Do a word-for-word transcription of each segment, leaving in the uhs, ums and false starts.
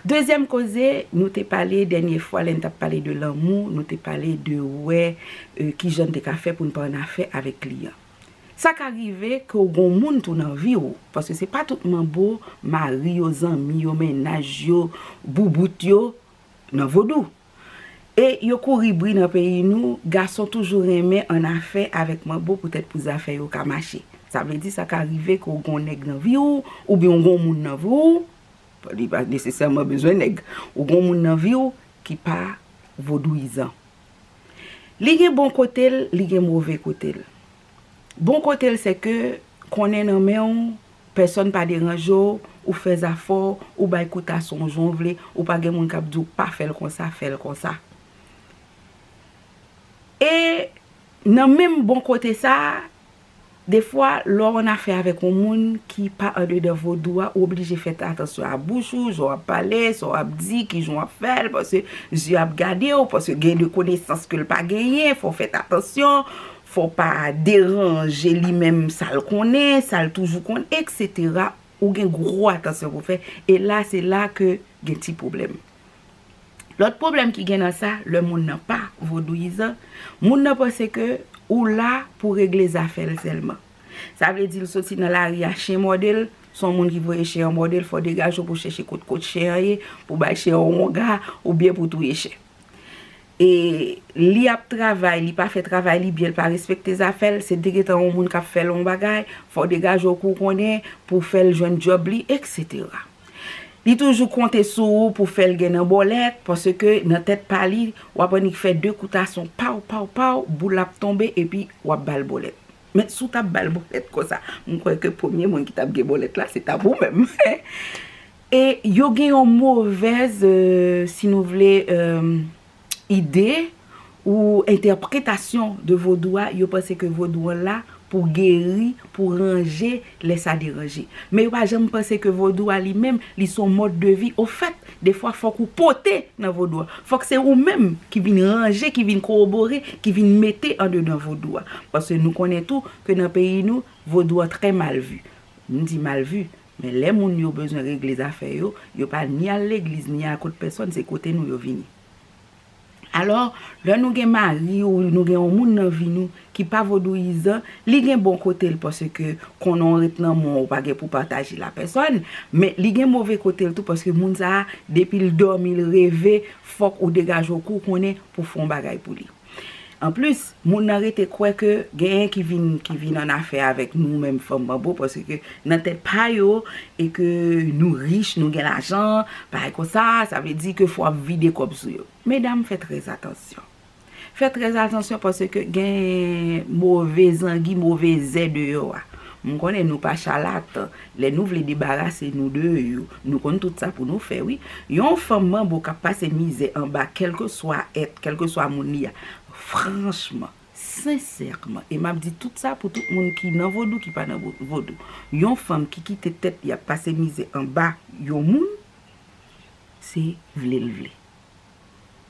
Dezyèm koze, nou te pale dènye fwa lè n t ap pale de lanmou, nou te pale de wè e, kijan n te ka fè pou n pa annafè avèk kliyan. Sa ka rive ke w gen yon moun tou nan vi w, paske se pa tout manbo, mari yo, zanmi yo, mennaj yo, boubout yo nan vodou. E yo kouri bri nan peyi nou, gason toujou renmen annafè avèk manbo poutèt pou zafè yo ka mache. Sa vle di sa ka rive ke w gen yon nèg nan vi w, oubyen w gen yon moun nan vi w, li pa nesesèman bezwen nèg, ou gen yon moun nan vi w ki pa vodouyizan. Li gen bon kote l, li gen move kote l. Bon kote l se ke konnen nan men w, pèsonn pa deranje w, ou fè zafè w, ou bay kout a sonj w vle, ou pa gen moun k ap di w pa fè l konsa, fè l konsa. E nan menm bon kote sa a, defwa lè w annafè avèk yon moun ki pa andedan vodou a, ou oblije fè atansyon a bouch ou, jan w ap pale, sa w ap di, kijan w ap fè l, paske zye ap gade w, paske gen de konesans ke l pa genyen, fò w fè atansyon, fò w pa deranje li menm sa l konnen, sa l toujou konn, etsetera. Ou gen gwo atansyon pou w fè, e la se la ke gen ti pwoblèm. Lòt pwoblèm ki gen nan sa, lè moun nan pa vodouyizan, moun nan panse ke ou la pou regle zafè l sèlman. Sa vle di l soti nan lari a, chen mòde l, se yon moun ki voye chen an mòde l, fò w degaje w pou w chèche kot kot chen an ye, pou w bay chen an yon wonga, oubyen pou w touye chen. E li ap travay, li pa fè travay li byen, li pa respekte zafè l, se te gentan yon moun k ap fè l yon bagay, fò w degaje w kou w konnen pou w fè l jwenn djòb li, etsetera. Li toujou konte sou ou pou fè l gen nan bòlèt, paske nan tèt pa li, w ap annik fè de kout a sonj paw, paw, paw, boul ap tonbe, epi w ap ba l bòlèt. Men si w t ap ba l bòlèt konsa, m kwè ke premye moun ki t ap gen bòlèt la, se t ap ou menm. E yo gen yon movèz, e, si nou vle, e, ide ou entèpretasyon de vodou a, yo panse ke vodou an la pou geri, pou ranje lè sa deranje. Men yo pa janm panse ke vodou a li menm, li se yon mòd de vi. Ofèt, defwa fòk ou pote nan vodou a. Fòk se ou menm ki vin ranje, ki vin kowobore, ki vin mete andedan vodou a. Paske nou konnen tou ke nan peyi nou, vodou an trè mal vi. M di mal vi, men lè moun yo bezwen regle zafè yo, yo pa ni al legliz, ni al kot pèsonn, se kote nou yo vini. Alò, lè nou gen mari ou nou gen yon moun nan vi nou ki pa vodouyizan, li gen bon kote l paske konnen w ret nan men w, ou pa gen pou pataje l a pèsonn, men li gen move kote l tou paske moun sa a, depi l dòmi, l reve, fòk ou degaje w kou w konnen pou w fè yon bagay pou li. Anplis, moun nan rete kwè ke genyen ki vin, ki vin annafè avèk nou menm fanm manbo, paske nan tèt pa yo, e ke nou rich, nou gen lajan, bagay konsa, sa vle di ke fò w ap vide kòb sou yo. Medam, fè trè atansyon. Fè trè atansyon paske gen move zangi, move zè deyò a. M konnen nou pa chalatan. Lè nou vle debarase nou de yo, nou konn tout sa pou nou fè, wi. Yon fanm manbo k ap pase mizè anba kèlkeswa èt, kèlkeswa moun li a, franchman, sensèman, e m ap di tout sa pou tout moun ki nan vodou, ki pa nan vo-, vodou. Yon fanm ki kite tèt li ap pase mizè anba yon moun, se vle l vle.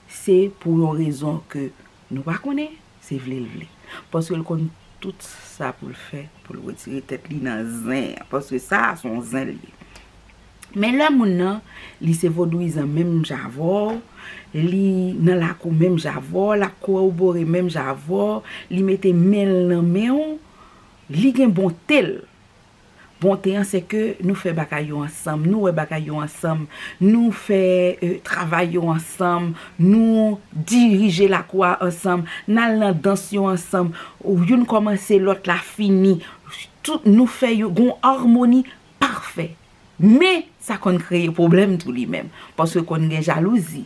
Se pou yon rezon ke nou pa konnen, se vle l vle. Paske l konn tout sa pou l fè, pou l retire tèt li nan zen an. Paske sa a se yon zen l ye. Men lè moun nan, li se vodouyizan menm jan avè w, li nan lakou menm jan avè w, l ap kowobore menm jan avè w, li mete men l nan men w, li gen bonte l. Bonte an, se ke nou fè bagay yo ansanm, nou wè bagay yo ansanm, nou fè, e, travay yo ansanm, nou dirije lakou a ansanm, n al nan dans yo ansanm, youn kòmanse, lòt la fini. Tout nou fè yo, gon armoni pafè. Men, sa konn kreye pwoblèm tou li menm, paske konn gen jalouzi.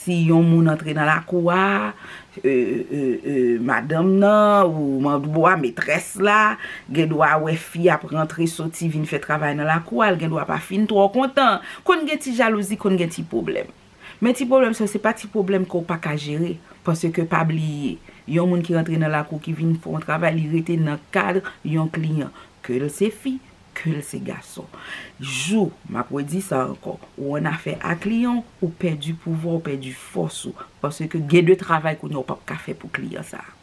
Si yon moun antre nan lakou a, e, e, e, madanm nan ou manbo a, metrès la, gen dwa wè fi ap rantre soti vin fè travay nan lakou a, l gen dwa pa fin twò kontan. Konn gen ti jalouzi, konn gen ti pwoblèm. Men ti pwoblèm sa yo, se pa ti pwoblèm ke w pa ka jere, paske pa bliye, yon moun ki rantre nan lakou ki vin fè yon travay, li rete nan kad yon kliyan, ke l se fi, ke l se gason. Jou, m ap redi sa ankò, ou annafè a kliyan w, ou pèdi pouvwa w, ou pèdi fòs ou. Paske gen de travay kounye a w p ap ka fè pou kliyan sa a.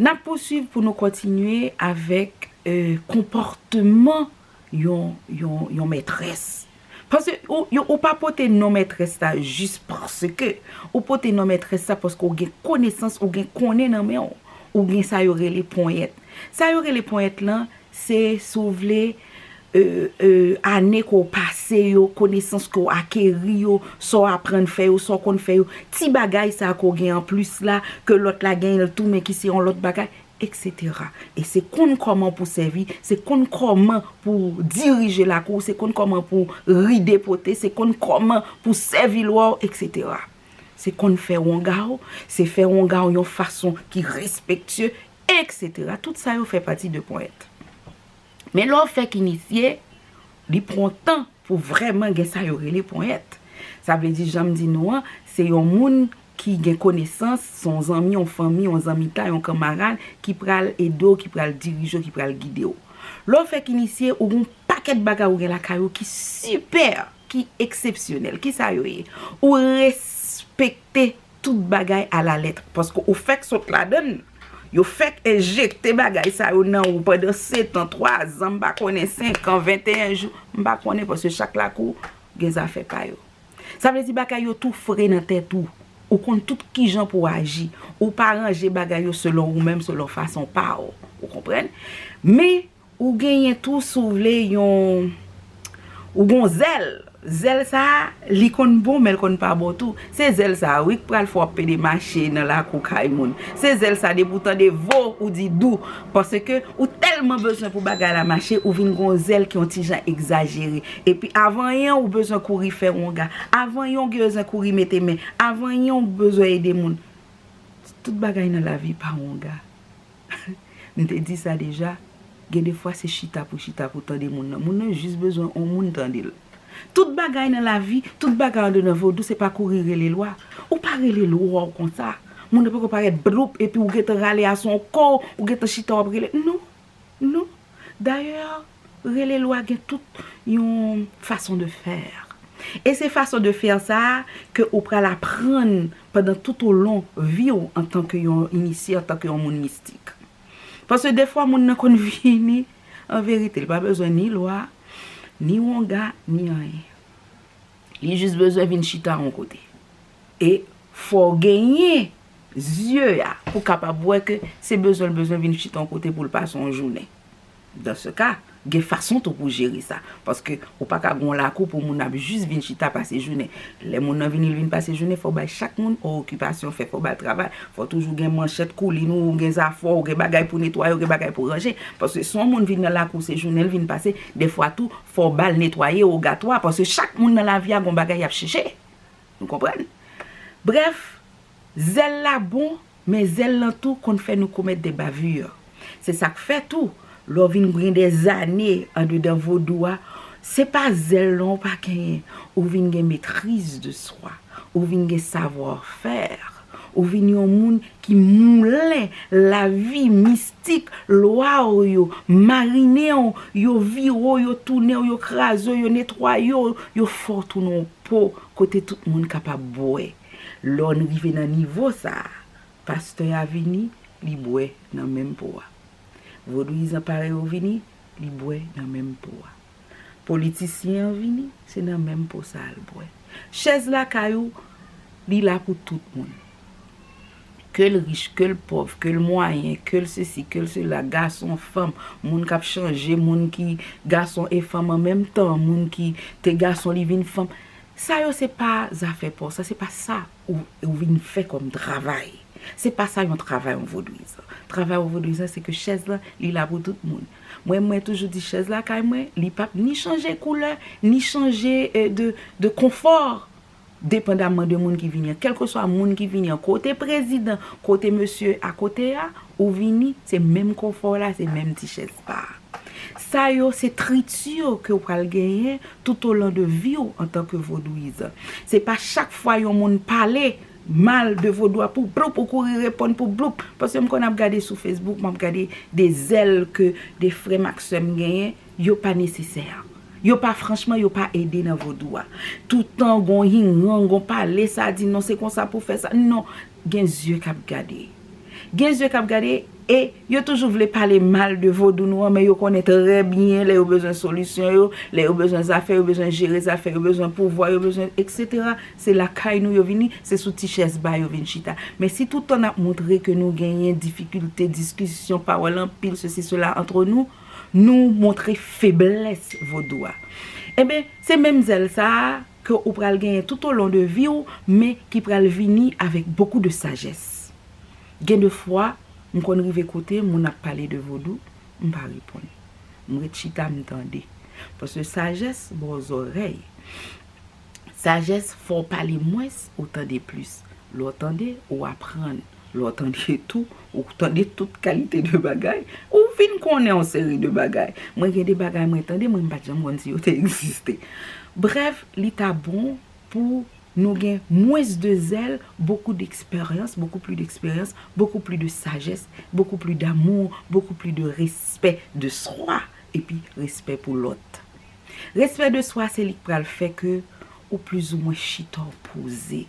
N ap pouswiv pou nou kontinye avèk, e, konpòtman yon, yon, yon mètrès. Paske ou, yo, ou pa pote non mètrès la jis paske. Ou pote non mètrès la paske ou gen konesans, ou gen konnen nan men w. Ou gen sa yo rele ponyèt. Sa yo rele ponyèt lan, se, si w vle, e, e, ane ke w pase yo, konesans ke w akeri yo, sa w aprann fè yo, sa w konn fè yo, ti bagay sa ke w gen anplis la, ke lòt la genyen l tou, men ki se yon lòt bagay, etsetera. E se konn kòman pou sèvi, se konn kòman pou dirije lakou, se konn kòman pou ride pote, se konn kòman pou sèvi lwa w, etsetera. Se konn fè wonga w, se fè wonga w yon fason ki respektye, etsetera. Tout sa yo fè pati de ponyèt. Men lè w fèk inisye, li pran tan pou vrèman gen sa yo rele ponyèt. Sa vle di, jan m di nou an, se yon moun ki gen konesans, se yon zanmi, yon fanmi, yon zanmitay, yon kanmarad ki pral ede w, ki pral dirije w, ki pral gide w. Lè w fèk inisye, ou gen yon pakèt bagay ou gen lakay ou ki sipè, ki eksepsyonèl. Ki sa yo ye? Ou respekte tout bagay alalèt. Paske ou fèk sot ladan l. Yo fèk enjekte bagay sa yo nan ou pandan sèt an, twa zan, m pa konnen, senk an, venteyen jou, m pa konnen, paske chak lakou gen zafè pa yo. Sa vle di bagay yo tou fre nan tèt ou. Ou konn tout kijan pou w aji. Ou pa ranje bagay yo selon ou menm, selon fason pa w. Ou konprann? Men, ou genyen tou, si w vle, yon, ou gon zèl. Zèl sa a, li konn bon, men l konn pa bon tou. Se zèl sa a, wi, k pral fè w ap pede mache nan lakou kay moun. Se zèl sa a, depi w tande vo, ou di dou. Paske ou tèlman bezwen pou bagay la mache, ou vin gon zèl ki yon ti jan egzajere. Epi avan yon, ou bezwen kouri fè wonga. Avan yon, ou bezwen kouri mete men. Avan yon, ou bezwen ede moun. Tout bagay nan lavi pa wonga. M te di sa deja, gen de fwa se chita pou chita pou tande moun nan. Moun nan jis bezwen yon moun tande l. Tout bagay nan lavi, tout bagay andedan vodou, se pa kouri rele lwa. Ou pa rele lwa w konsa. Moun nan poko parèt bloup, epi ou gentan rale asou yon kò, ou gentan chita w ap rele. Non, non. Dayè, rele lwa gen tout yon fason de fè. E se fason de fè sa a ke ou pral aprann pandan tout o lon vi w antanke yon inisye, antanke yon moun mistik. Paske defwa moun nan konn vini, an verite, li pa bezwen ni lwa, ni wonga, ni anyen. Li jis bezwen vin chita yon kote. E fò w genyen zye a pou kapab wè ke se bezwen l bezwen vin chita yon kote pou l pase yon jounen. Dans ce cas, gen fason tou pou jere sa. Paske ou pa ka gon lakou pou moun ap jis vin chita pase jounen. Lè moun nan vini, l vin pase jounen, fò w bay chak moun yon okipasyon fè, fò w ba l travay. Fò toujou gen manchèt koulin ou, ou gen zafè w, ou gen bagay pou netwaye, ou gen bagay pou ranje. Paske si yon moun vin nan lakou, se jounen l vin pase, defwa tou, fò w ba l netwaye obligatwa, paske chak moun nan lavi a gon bagay y ap chèche. Nou konprann? Brèf, zèl la bon, men zèl lan tou konn fè nou komèt de bavure. Se sa k fè tou, lè w vin gen dèzane andedan vodou a, se pa zèl lan w pa genyen, ou vin gen maîtrise de soi, ou vin gen savoir-faire, ou vin yon moun ki moulen lavi mistik lwa w yo, marinen w, yo vire w, yo tounen w, yo kraze w, yo netwaye w, yo fè w tounen yon po kote tout moun kapab bwè. Lè w rive nan nivo sa a, pastè a vini, li bwè nan menm po a. Vodouyizan parèy ou vini, li bwè nan menm po a. Politisyen an vini, se nan menm po sa a l bwè. Chèz lakay ou, li la pou tout moun. Ke l rich, ke l pòv, ke l mwayen, ke l sesi, ke l sela, gason, fanm, moun k ap chanje, moun ki gason e fanm an menm tan, moun ki te gason li vin fanm. Sa yo se pa zafè pa w, sa se pa sa ou, ou vin fè kòm travay. Se pa sa yon travay yon vodouyizan. Travay yon vodouyizan se ke chèz lan, li la pou tout moun. Mwen, mwen toujou di chèz lakay mwen, li p ap ni chanje koulè, ni chanje, eh, de, de konfò, depandamman de moun ki vini an. Kèlkeswa moun ki vini an, kote prezidan, kote mesye akote a, ou vini, se menm konfò la, se menm ti chèz pa a. Sa yo se triti ke w pral genyen tout o lon de vi w antanke vodouyizan. Se pa chak fwa yon moun pale mal de vodou a pou bloup, ou kouri reponn pou bloup. Paske m konn ap gade sou Facebook, m ap gade de zèl ke de frè m ak sè m genyen, yo pa nesesè. Yo pa, franchman, yo pa ede nan vodou a. Toutan gon yingan, gon pale, sa di non, se konsa pou fè sa. Non, gen zye k ap gade. Gen zye k ap gade, E yo toujou vle pale mal de vodou nou an, men yo konnen trè byen lè yo bezwen solisyon yo, lè yo bezwen zafè, yo bezwen jere zafè, yo bezwen pouvwa, yo bezwen, et cetera. Se lakay nou yo vini, se sou ti chèz ba yo vin chita. Men si tout tan n ap montre ke nou genyen difikilte, diskisyon, pawòl anpil, sesi, sela, antre nou, nou montre feblès vodou a. Enben, se menm zèl sa a ke ou pral genyen tout o lon de vi w, men ki pral vini avèk bokou de sajès. Gen de fwa, m konn rive kote moun ap pale de vodou, m pa reponn. M ret chita, m tande. Paske sajès ba w zòrèy. Sajès fè w pale mwens, ou tande plis. Lè w tande, ou aprann. Lè w tande tou, ou tande tout kalite de bagay. Ou vin konnen yon seri de bagay. Mwen gen de bagay mwen tande, mwen m pa t janm konn si yo te egziste. Brèf, li ta bon pou nou gen mwens de zèl, beaucoup d'expérience, beaucoup plus d'expérience, beaucoup plus de sagesse, beaucoup plus d'amour, beaucoup plus de respect de soi, epi respè pou lòt. Respè de swa se li k pral fè ke ou plizoumwen chita w poze.